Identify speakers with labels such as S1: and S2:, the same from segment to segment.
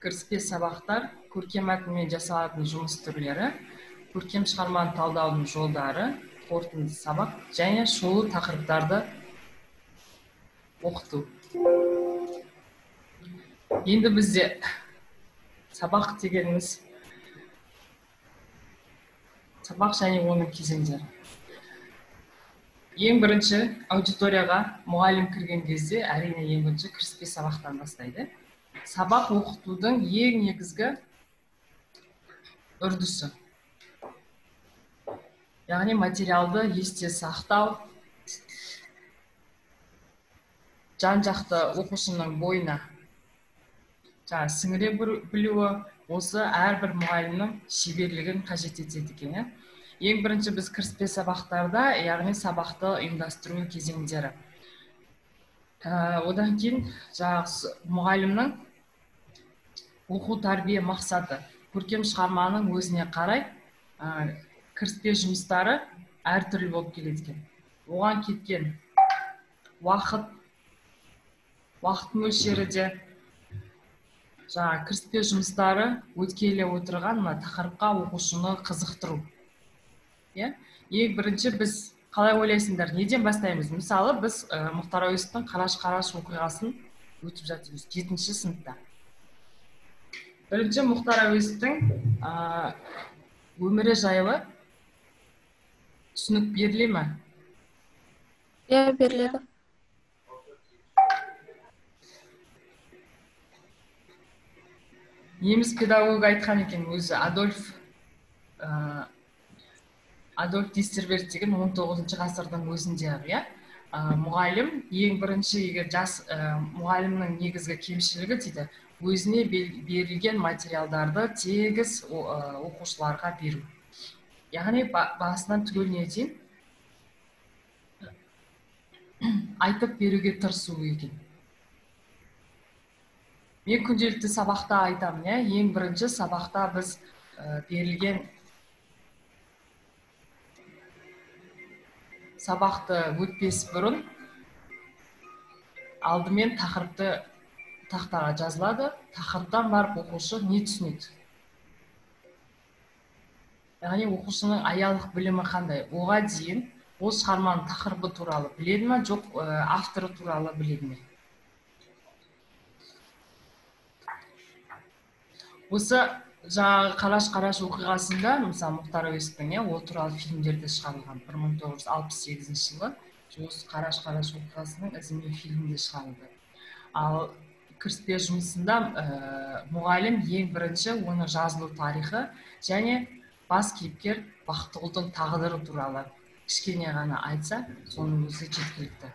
S1: Кіріспе сабақтар, көркем мәтінмен жасалатын жұмыс түрлері, көркем шығарманы талдаудың жолдары, қорытынды сабақ және шолу тақырыптарды оқыту. Енді бізде сабақ дегеніміз сабақ және оның кезеңдері. Ең бірінші аудиторияға мұғалім кірген кезде, әрине ең бірінші кіріспе сабақтан бастайды. Сабақ оқытудың ең негізгі үрдісі. Яғни материалды есте сақтау, жан-жақты оқушының бойына сіңіре білуі, осы әрбір мұғалімнің шеберлігін қажет етеді екен. Ең бірінші біз кіріспе сабақтарда, яғни сабақты ұйымдастыру кезеңдері. Одан кейін мұғалімнің оқу тәрбие мақсаты, көркем шығарманың өзіне қарай кіріспе жұмыстары әртүрлі болып келеді екен. Оған кеткен уақыт мөлшері де, жаңа кіріспе жұмыстары өткелі отырған мына тақырыпқа оқушыны қызықтыру. Ең бірінші біз қалай ойлайсыңдар, неден бастаймыз? Мысалы, біз Мұхтар Әуезовтің Қараш-қараш оқиғасын өтіп жатырмыз 7-ші сыныпта. Бірінші Мұхтар Әуезовтің өмірі жайлы түсінік беріле ме?
S2: Иә, беріледі.
S1: Неміс педагогы айтқан екен өзі, Адольф Дистерверт деген 19-шы ғасырдың өзінде, иә? Мұғалім ең бірінші, егер жас мұғалімнің негізгі кемшілігі дейді, өзіне берілген материалдарды тегіс оқушыларға беру. Яғни басынан түгеліне дейін айтып беруге тырысу екен. Мен күнделікті сабақта айтамын, иә? Ең бірінші сабақта біз берілген сабақты өтпес бұрын алдымен тақырыпты тақтаға жазылады. Тақырыптан барып оқушы не түсінеді? Яғни оқушының аялық білімі қандай? Оға дейін ол шығарманың тақырыбы туралы біледі ме, жоқ авторы туралы біледі ме? Осы жаңағы Қараш-қараш оқиғасында, мысалы, Мұхтар Әуезовтің, ол туралы фильмдер де шығарылған. 1968 жылы осы Қараш-қараш оқиғасының ізімен фильм де шығарылды. Ал кіріспе жұмысында мұғалім ең бірінші оның жазылу тарихы және бас кейіпкер Бақтығұлдың тағдыры туралы кішкене ғана айтса, соның өзі жеткілікті.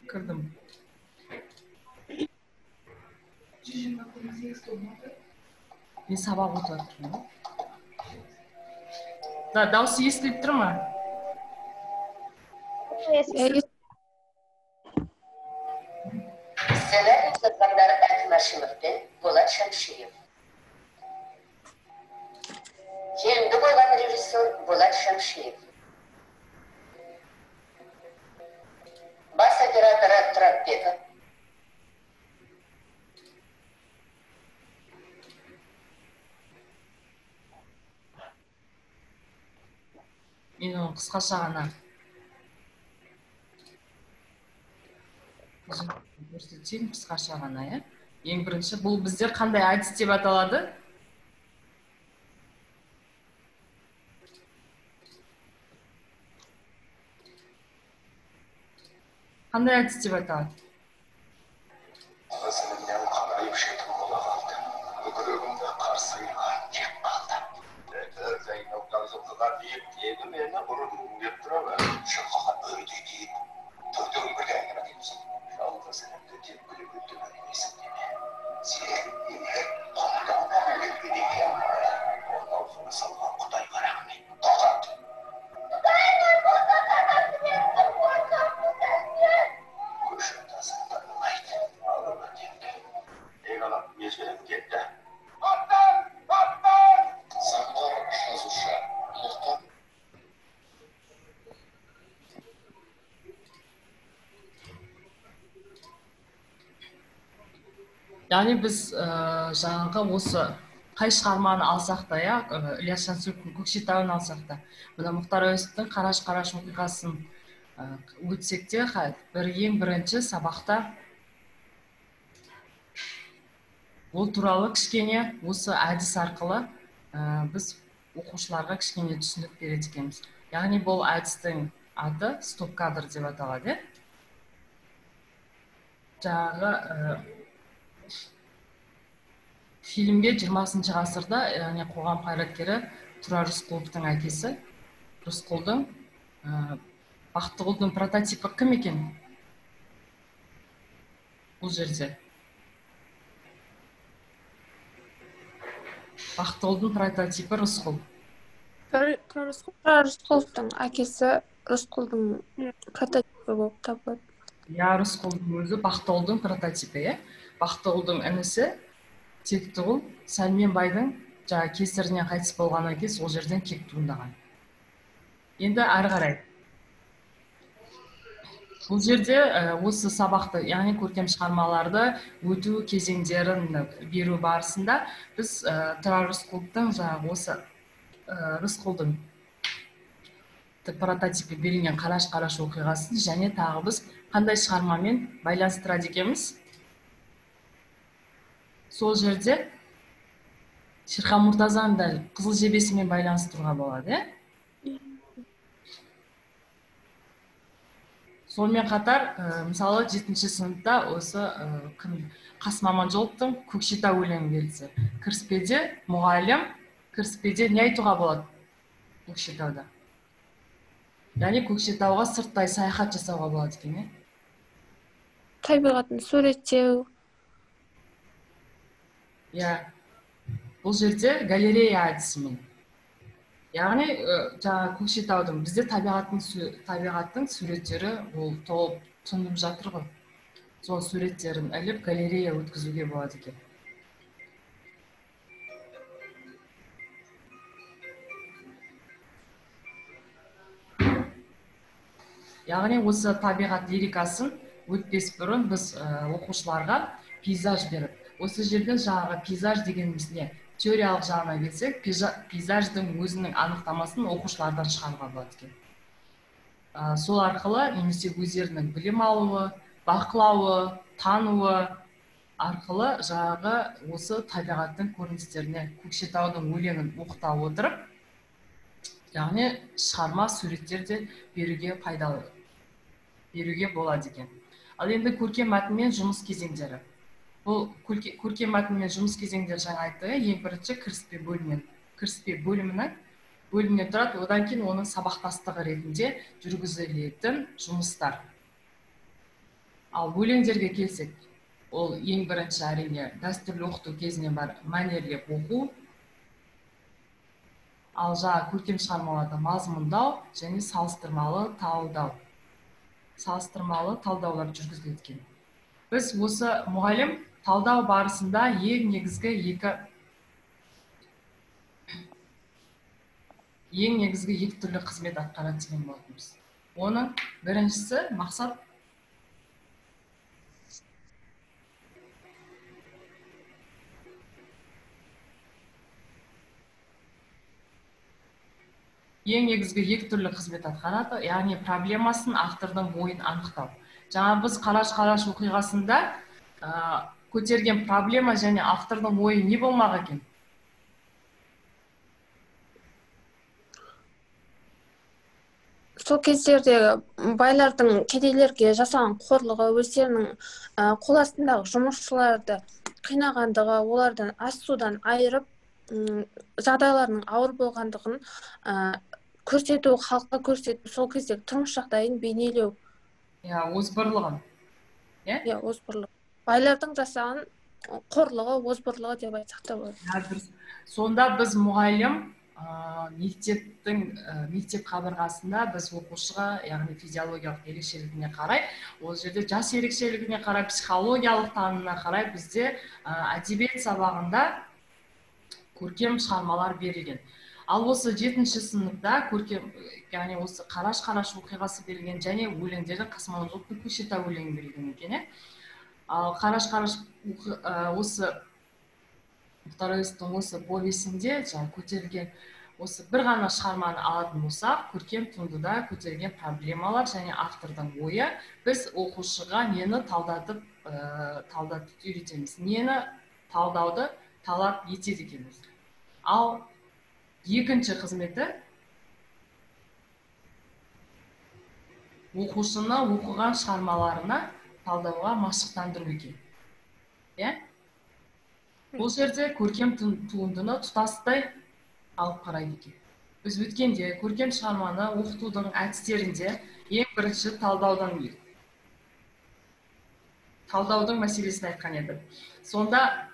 S1: Кірдім. Мен сабақ өтіп жатырмын. Да, дауысы естіліп тұр ма?
S3: Сценарий жазғандар Әкім Әшімов пен Болат Шәмшиев. Фильмді қойған режиссер Болат Шәмшиев. Бас операторы Тұрапбеков.
S1: Мен оны қысқаша ғана көрсетейін, қысқаша ғана, иә. Ең бірінші бұл бізде қандай әдіс деп аталады? Қандай әдіс деп аталады?
S4: Қызымнан қаңырайып жетім бола қалды. Көкірегімді қарсайған кеп қалды. Зайнаудан жылқыға тиіп, тегі мені ұрып өңдеп тұрады. Жылқыға өрдей тиіп, төртеуін бірге әңгіме деймісің. Жалғыз інімді тепкілеп өткен есіңде ме? Сен мені қолдауға келген екен. Оның аузына салған Құдайға рахмет. Тоқтат!
S1: Яғни біз жаңағы осы қай шығарманы алсақ та, иә, Ілияс Жансүгіровтің Көкшетауын алсақ та, мына Мұхтар Әуезовтің Қараш-қараш оқиғасын өтсек те, бір ең бірінші сабақта ол туралы кішкене осы әдіс арқылы біз оқушыларға кішкене түсінік береді екенбіз. Яғни бұл әдістің аты стоп-кадр деп аталады. Жаңағы фильмге 20 ғасырда, яғни қоғам қайраткері Тұрар Рысқұловтың әкесі Рысқұлдың, Бақтығұлдың прототипі кім екен бұл жерде? Бақтығұлдың прототипі Рысқұл.
S2: Тұрар Рысқұловтың әкесі Рысқұлдың прототипі болып табылады.
S1: Иә, Рысқұлдың өзі Бақтығұлдың прототипі, иә. Бақтығұлдың інісі Тектіғұл Сәлмен байдың жаңа кесірінен қайтыс болғаннан кейін сол жерден кек туындаған. Енді әрі қарай. Бұл жерде осы сабақты, яғни көркем шығармаларды өту кезеңдерін беру барысында біз Тұрар Рысқұловтың жаңағы осы Рысқұлдың прототипі берілген Қараш-қараш оқиғасын және тағы біз қандай шығармамен байланыстырады екенбіз? Сол жерде Шерхан Мұртазаны да Қызыл жебесімен байланыстыруға болады, иә? Сонымен қатар, мысалы, 7-ші сыныпта осы Қасым Аманжоловтың Көкшетау өлеңі берілсе, кіріспеде мұғалім, кіріспеде не айтуға болады Көкшетауда? Яғни Көкшетауға сырттай саяхат жасауға болады екен, иә?
S2: Табиғатын суреттеу.
S1: Иә, бұл жерде галерея әдісімен. Яғни, жаңа Көкшетаудың бізде табиғаттың суреттері ол толып тұнып жатыр ғой. Сол суреттерін іліп галерея өткізуге болады екен. Яғни осы табиғат лирикасын өтпес бұрын біз оқушыларға пейзаж беріп, осы жерден жаңағы пейзаж дегеніміз не? Теориялық жағына келсек, пейзаждың өзінің анықтамасын оқушылардан шығаруға болады екен. Сол арқылы немесе өздерінің білім алуы, бақылауы, тануы арқылы жаңағы осы табиғаттың көріністеріне Көкшетаудың өлеңін оқыта отырып, яғни шығарма суреттер де беруге пайдалы, беруге болады екен. Ал енді көркем мәтінмен жұмыс кезеңдері. Бұл көркем мәтінмен жұмыс кезеңдері жаңа айтты, ең бірінші кіріспе бөлімінен, кіріспе бөлімінің бөлімінен тұрады, одан кейін оның сабақтастығы ретінде жүргізілетін жұмыстар. Ал өлеңдерге келсек, ол ең бірінші әрине дәстүрлі оқыту кезінен бар мәнерлеп оқу, ал жаңа көркем шығармаларды мазмұндау және салыстырмалы талдау. Салыстырмалы талдаулар жүргізіледі екен. Біз осы мұғалім талдау барысында ең негізгі екі түрлі қызмет атқарады деген болатынбыз. Оның біріншісі мақсат ең негізгі екі түрлі қызмет атқарады, яғни проблемасын автордың ойын анықтау. Жаңа біз Қараш-қараш оқиғасында көтерген проблема және автордың ойы не болмақ екен?
S2: Сол кездерде байлардың кедейлерге жасаған қорлығы, өздерінің қол астындағы жұмысшыларды қинағандығы, олардан ас судан айырып, жағдайларының ауыр болғандығын көрсету, халыққа көрсету, сол кездегі тұрмыс жағдайын бейнелеу.
S1: Иә, озбырлығын. Иә?
S2: Иә, озбырлық. Байлардың жасаған қорлығы, озбырлығы деп айтсақ та болады.
S1: Сонда біз мұғалім мектеп қабырғасында біз оқушыға, яғни физиологиялық ерекшелігіне қарай, ол жерде жас ерекшелігіне қарай, психологиялық танымына қарай бізде әдебиет сабағында көркем шығармалар берілген. Ал осы 7-ші сыныпта көркем, яғни осы Қараш-қараш оқиғасы берілген және өлеңдерді Қасым Аманжоловтың Көкшетау өлеңі берілген екен. Ал Қараш-қараш осы Мұхтар Әуезовтің осы повесінде жаңа көтерілген осы бір ғана шығарманы алатын болсақ, көркем туындыда көтерілген проблемалар және автордың ойы, біз оқушыға нені талдатып үйретеміз, нені талдауды талап етеді екенбіз. Ал екінші қызметі оқушыны оқыған шығармаларына талдауға машықтандыру екен. Иә? Бұл жерде көркем туындыны тұтастай алып қарайды екен. Біз өткенде көркем шығарманы оқытудың әдістерінде ең бірінші талдаудың мәселесін айтқан едік. Сонда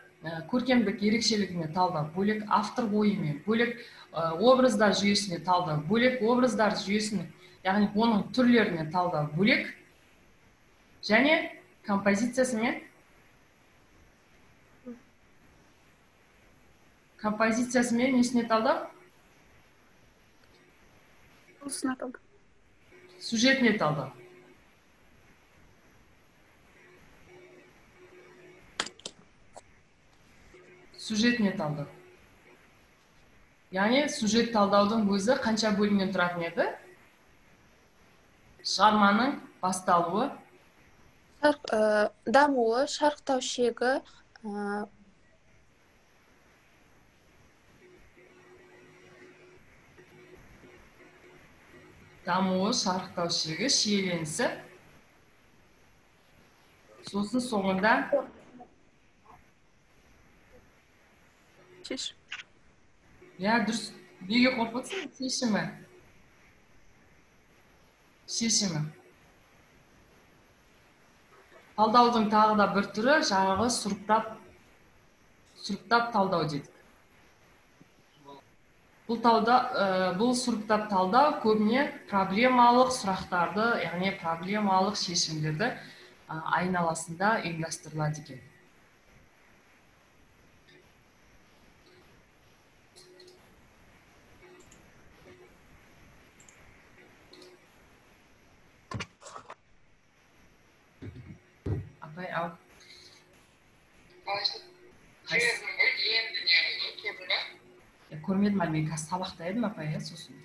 S1: көркемдік ерекшелігіне талдау, бөлек автор ойымен, бөлек образдар жүйесіне талдау, бөлек образдар жүйесінің, яғни оның түрлеріне талдау, бөлек және композициясымен несіне талдау? Сюжетіне талдау. Сюжетіне талдау. Яғни сюжет талдаудың өзі қанша бөлімнен тұратын еді? Шығарманың басталуы,
S2: дамуы, шарықтау шегі,
S1: дамуы, шарықтау шегі, шиеленісі, сосын соңында
S2: шешім.
S1: Иә, дұрыс. Неге қорқып отырсың? Шешімі. Шешімі. Талдаудың тағы да бір түрі жаңағы сұрыптап талдау дедік. Бұл сұрыптап талдау көбіне проблемалық сұрақтарды, яғни проблемалық шешімдерді айналасында ұйымдастырылады екен. Апай, ау. Көрмедім әлі, мен қазір сабақта едім, апай, сосын.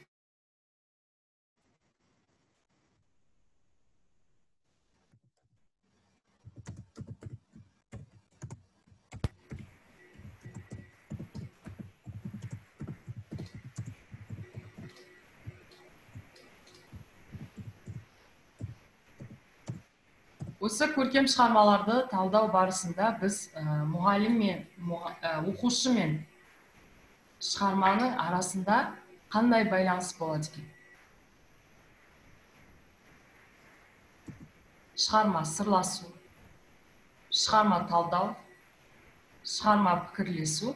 S1: Осы көркем шығармаларды талдау барысында біз мұғалім мен оқушы мен шығарманың арасында қандай байланыс болады екен? Шығарма сырласу, шығарма талдау, шығарма пікірлесу.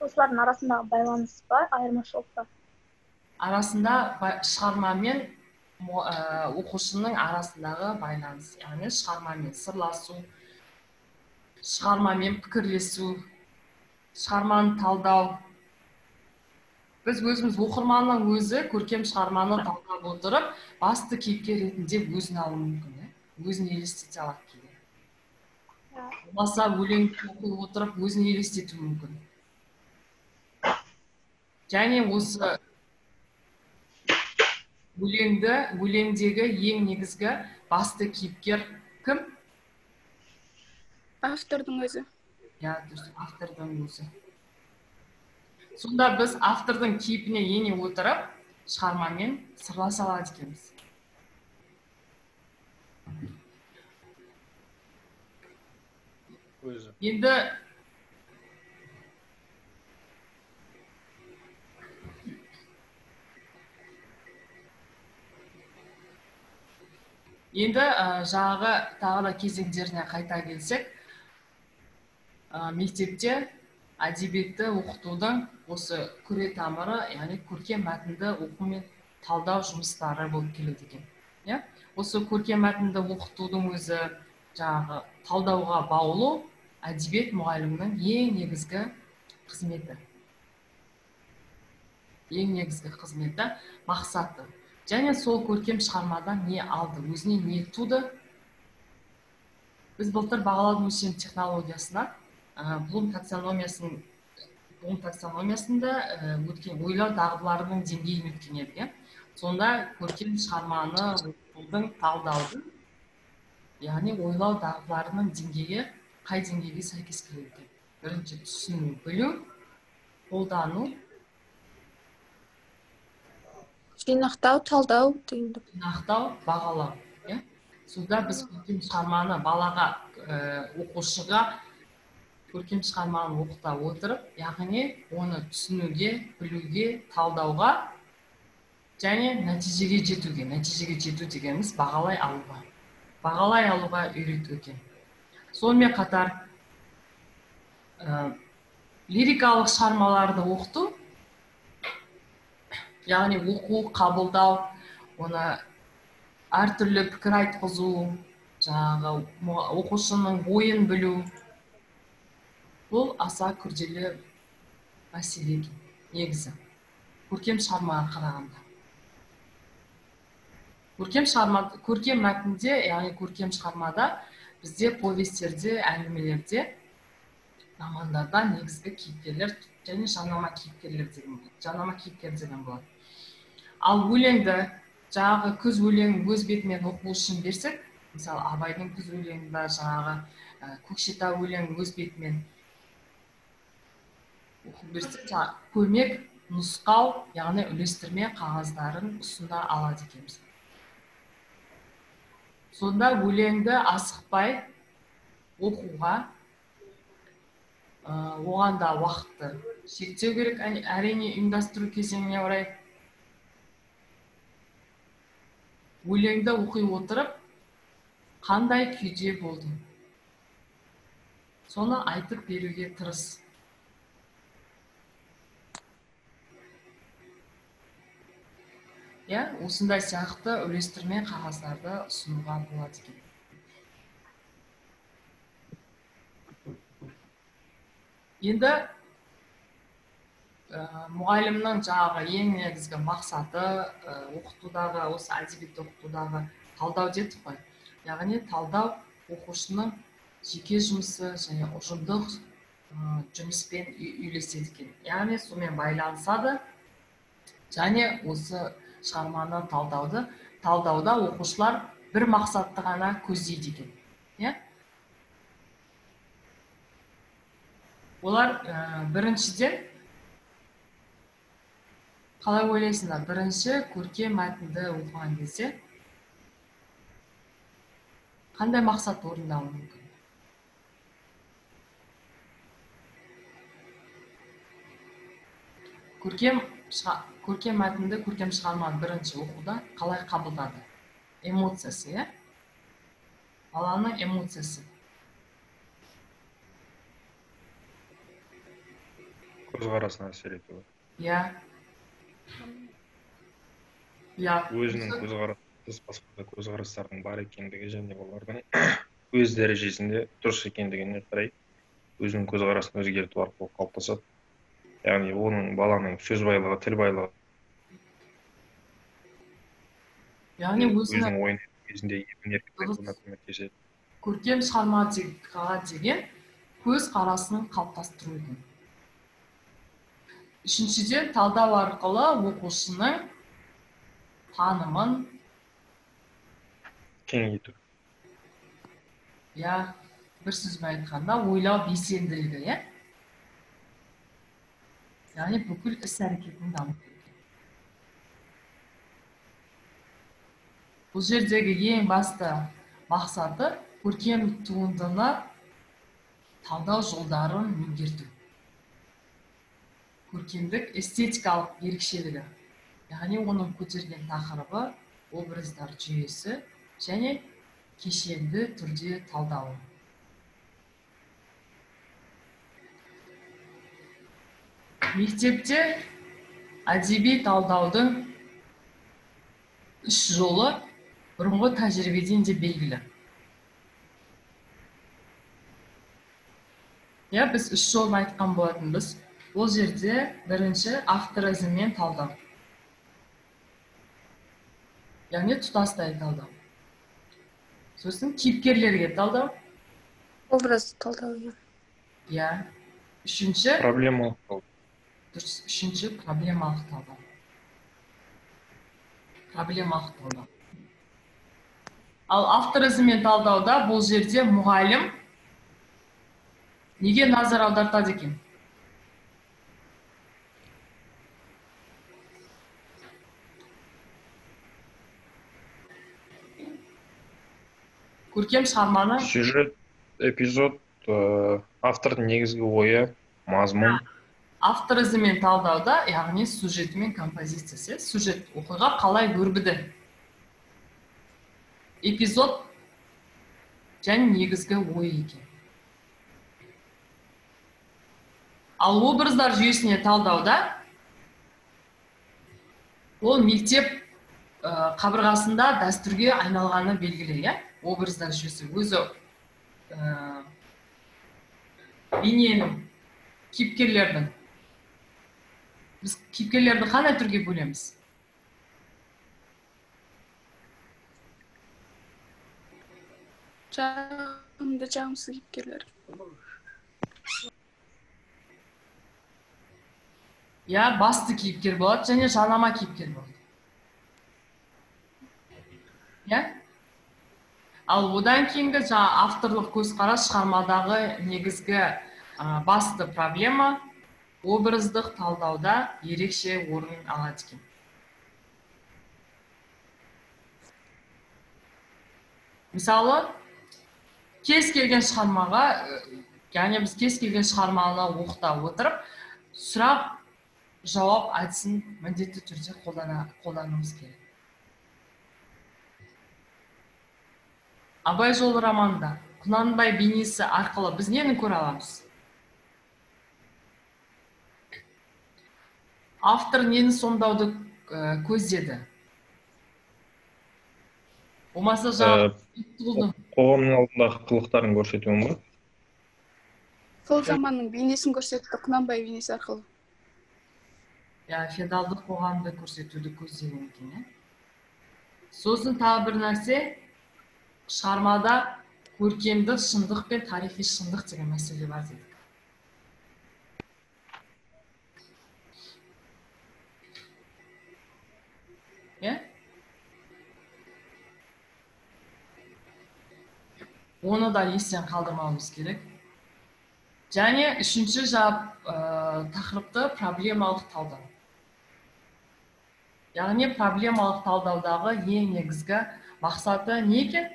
S5: Осылардың арасындағы байланыс па, айырмашылық па?
S1: Арасында шығарма мен оқушының арасындағы байланыс, яғни шығармамен сырласу, шығармамен пікірлесу, шығарманы талдау. Біз өзіміз оқырманның өзі көркем шығарманы талдап отырып, басты кейіпкер ретінде өзін алуы мүмкін, өзін елестете алады кейде. Болмаса өлең оқи отырып өзін елестетуі мүмкін. Және осы өлеңдегі ең негізгі басты кейіпкер кім?
S6: Автордың өзі.
S1: Иә, дұрыс, автордың өзі. Сонда біз автордың кейпіне ене отырып, шығармамен сырласа алады екенбіз.
S7: Өзі.
S1: Енді жаңағы тағы да кезеңдеріне қайта келсек, мектепте әдебиетті оқытудың осы күре тамыры, яғни көркем мәтінді оқу мен талдау жұмыстары болып келеді екен. Иә? Осы көркем мәтінді оқытудың өзі жаңағы талдауға баулу әдебиет мұғалімінің ең негізгі қызметі. Ең негізгі қызметі, мақсаты. Және сол көркем шығармадан не алды, өзіне не туды? Біз былтыр бағалаудың өлшем технологиясына, Блум таксономиясында өткен ойлау дағдыларының деңгейін өткен едік. Сонда көркем шығарманы оқудың, талдаудың, яғни ойлау дағдыларының деңгейі қай деңгейге сәйкес келеді екен? Бірінші түсіну, білу, қолдану,
S2: жинақтау, талдау дегенді.
S1: Жинақтау, бағалау. Сонда біз көркем шығарманы балаға, оқушыға көркем шығарманы оқыта отырып, яғни оны түсінуге, білуге, талдауға және нәтижеге жетуге. Нәтижеге жету дегеніміз бағалай алуға. Бағалай алуға үйрету екен. Сонымен қатар лирикалық шығармаларды оқыту, яғни оқу, қабылдау, оны әртүрлі пікір айтқызу, жаңағы оқушының ойын білу, бұл аса күрделі мәселе екен негізі. Көркем шығармаға қарағанда. Көркем шығарма, көркем мәтінде, яғни көркем шығармада бізде повестерде, әңгімелерде, романдарда негізгі кейіпкерлер және жанама кейіпкерлер деген болады. Жанама кейіпкер деген болады. Ал өлеңді, жаңағы күз өлеңін өз бетімен оқу үшін берсек, мысалы Абайдың күз өлеңін ба, жаңағы Көкшетау өлеңін өз бетімен оқу берсек, жаңағы көмек, нұсқау, яғни үлестірме қағаздарын ұсына алады екенбіз. Сонда өлеңді асықпай оқуға, оған да уақытты шектеу керек, әрине ұйымдастыру кезеңіне орай. Өлеңді оқи отырып, қандай күйде болдың? Соны айтып беруге тырыс. Осындай сияқты үлестірме қағаздарды ұсынуға болады екен. Енді мұғалімнің жаңағы ең негізгі мақсаты оқытудағы, осы әдебиетті оқытудағы талдау дедік қой. Яғни талдау оқушының жеке жұмысы және ұжымдық жұмыспен үйлеседі екен. Яғни сонымен байланысады және осы шығарманы талдауда оқушылар бір мақсатты ғана көздейді екен. Олар біріншіден, қалай ойлайсыңдар, бірінші көркем мәтінді оқыған кезде қандай мақсат орындалуы мүмкін? Көркем мәтінді, көркем шығарманы бірінші оқуда қалай қабылдады? Эмоциясы, иә? Баланың эмоциясы.
S6: Көзқарасына әсер етуі.
S1: Иә. Иә.
S6: Өзінің көзқарасы, басқа да көзқарастардың бар екендігі және олардың өз дәрежесінде дұрыс екендігіне қарай өзінің көзқарасын өзгерту арқылы қалыптасады. Яғни оның баланың сөз байлығы, тіл байлығы.
S1: Яғни
S6: өзінің ойын кезінде еркін көмектеседі.
S1: Көркем шығармаға деген көзқарасын қалыптастыру екен. Үшіншіден, талдау арқылы оқушының танымын
S6: кеңейту.
S1: Иә, бір сөзбен айтқанда, ойлау белсенділігі, иә? Яғни бүкіл іс-әрекетін дамыту. Бұл жердегі ең басты мақсаты көркем туындыны талдау жолдарын меңгерту. Көркемдік эстетикалық ерекшелігі, яғни оның көтерген тақырыбы, образдар жүйесі және кешенді түрде талдауы. Мектепте әдеби талдаудың үш жолы бұрынғы тәжірибеден де белгілі. Иә, біз үш жолын айтқан болатынбыз. Ол жерде бірінші автор ізімен талдау. Яғни тұтастай талдау. Сосын кейіпкерлерге талдау.
S2: Образ талдау, иә.
S1: Иә. Үшінші
S6: проблемалық талдау.
S1: Дұрыс, үшінші проблемалық талдау. Проблемалық талдау. Ал автор ізімен талдауда бұл жерде мұғалім неге назар аудартады екен? Көркем шығарманы
S6: сюжет, эпизод, автордың негізгі ойы, мазмұн.
S1: Автор ізімен талдауда, яғни сюжеті мен композициясы. Сюжет оқиға қалай өрбіді? Эпизод және негізгі ой екен. Ал образдар жүйесіне талдауда ол мектеп қабырғасында дәстүрге айналғаны белгілі, иә? Образдар жүйесі өзі бейненің, кейіпкерлердің. Біз кейіпкерлерді қандай түрге бөлеміз?
S7: Жағымды, жағымсыз кейіпкерлер.
S1: Иә, басты кейіпкер болады және жанама кейіпкер болады. Иә? Ал одан кейінгі жаңа авторлық көзқарас шығармадағы негізгі басты проблема образдық талдауда ерекше орын алады екен. Мысалы, кез келген шығармаға, яғни біз кез келген шығарманы оқыта отырып, сұрақ жауап әдісін міндетті түрде қолдануымыз керек. Абай жолы романында Құнанбай бейнесі арқылы біз нені көре аламыз? Автор нені сомдауды көздеді? Болмаса жаңа
S6: қоғамның алдындағы қылықтарын көрсетуі ме?
S7: Сол заманның бейнесін көрсетті Құнанбай бейнесі арқылы.
S1: Иә, феодалдық қоғамды көрсетуді көздеген екен, иә. Сосын тағы бір нәрсе, шығармада көркемдік шындық пен тарихи шындық деген мәселе бар дедік. Иә? Оны да естен қалдырмауымыз керек. Және үшінші тақырыпты проблемалық талдау. Яғни проблемалық талдаудағы ең негізгі мақсаты не екен?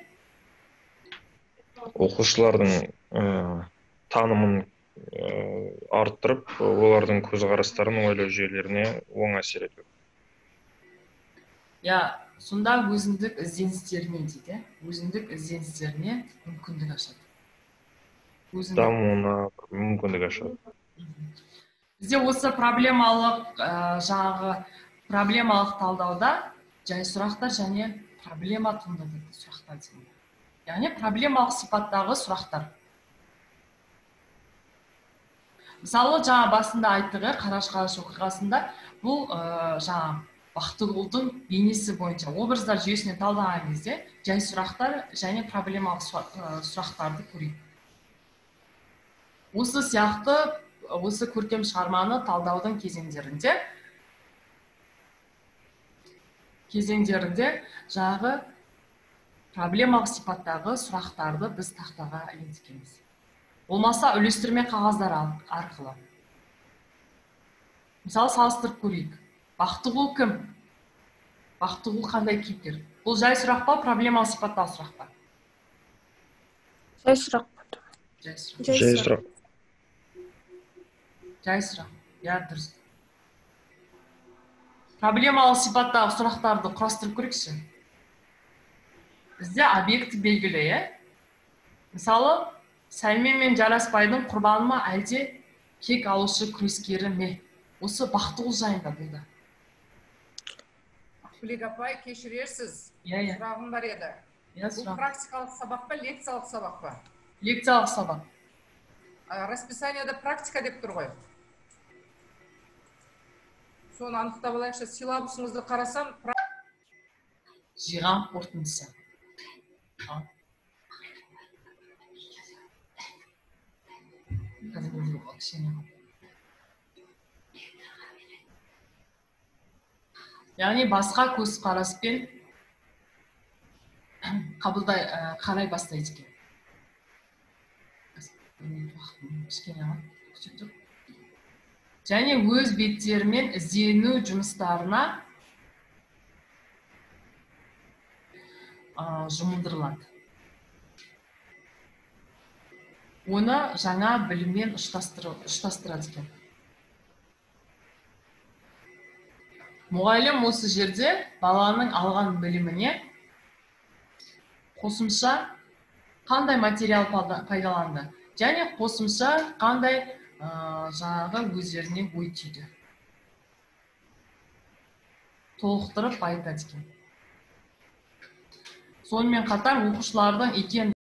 S6: Оқушылардың танымын арттырып, олардың көзқарастарын, ойлау жүйелеріне оң әсер ету.
S1: Иә, сонда өзіндік ізденістеріне дейді, өзіндік ізденістеріне мүмкіндік ашады.
S6: Дамуына мүмкіндік ашады.
S1: Бізде осы проблемалық жаңағы проблемалық талдауда жай сұрақтар және проблема туындататын сұрақтар деген. Яғни проблемалық сипаттағы сұрақтар. Мысалы, жаңа басында айттық, Қараш-Қараш оқиғасында бұл жаңа Бақтығұлдың бейнесі бойынша образдар жүйесіне талдаған кезде жай сұрақтар және проблемалық сұрақтарды көрейік. Осы сияқты осы көркем шығарманы талдаудың кезеңдерінде жаңағы проблемалық сипаттағы сұрақтарды біз тақтаға іліндікеміз. Болмаса үлестірме қағаздар арқылы. Мысалы, салыстырып көрейік. Бақтығұл кім? Бақтығұл қандай кейіпкер? Бұл жай сұрақ па, проблемалық сипаттағы сұрақ па?
S2: Жай сұрақ.
S1: Жай сұрақ.
S6: Жай сұрақ.
S1: Жай сұрақ. Иә, дұрыс. Проблемалық сипаттағы сұрақтарды құрастырып көрейікші. Бізде объекті белгілі, иә? Мысалы, Сәлмен мен Жарасбайдың құрбаны ма, әлде кек алушы күрескері ме? Осы Бақтығұл жайында бұл да.
S8: Ақбілек апай, кешірерсіз.
S1: Иә, иә.
S8: Сұрағым бар еді.
S1: Иә,
S8: Бұл практикалық сабақ па, лекциялық сабақ па?
S1: Лекциялық сабақ.
S8: Расписанияда практика деп тұр ғой. Соны анықтап алайықшы. Силабусыңызды қарасам,
S1: Жиған қорытындысы. Яғни басқа көзқараспен қабылдай, қарай бастайды екен. Және өз беттерімен іздену жұмыстарына жұмылдырылады. Оны жаңа біліммен ұштастырады екен. Мұғалім осы жерде баланың алған біліміне қосымша қандай материал пайдаланды және қосымша қандай жаңағы өздеріне ой түйді. Толықтырып байытады екен. Сонымен қатар оқушылардың икемділігін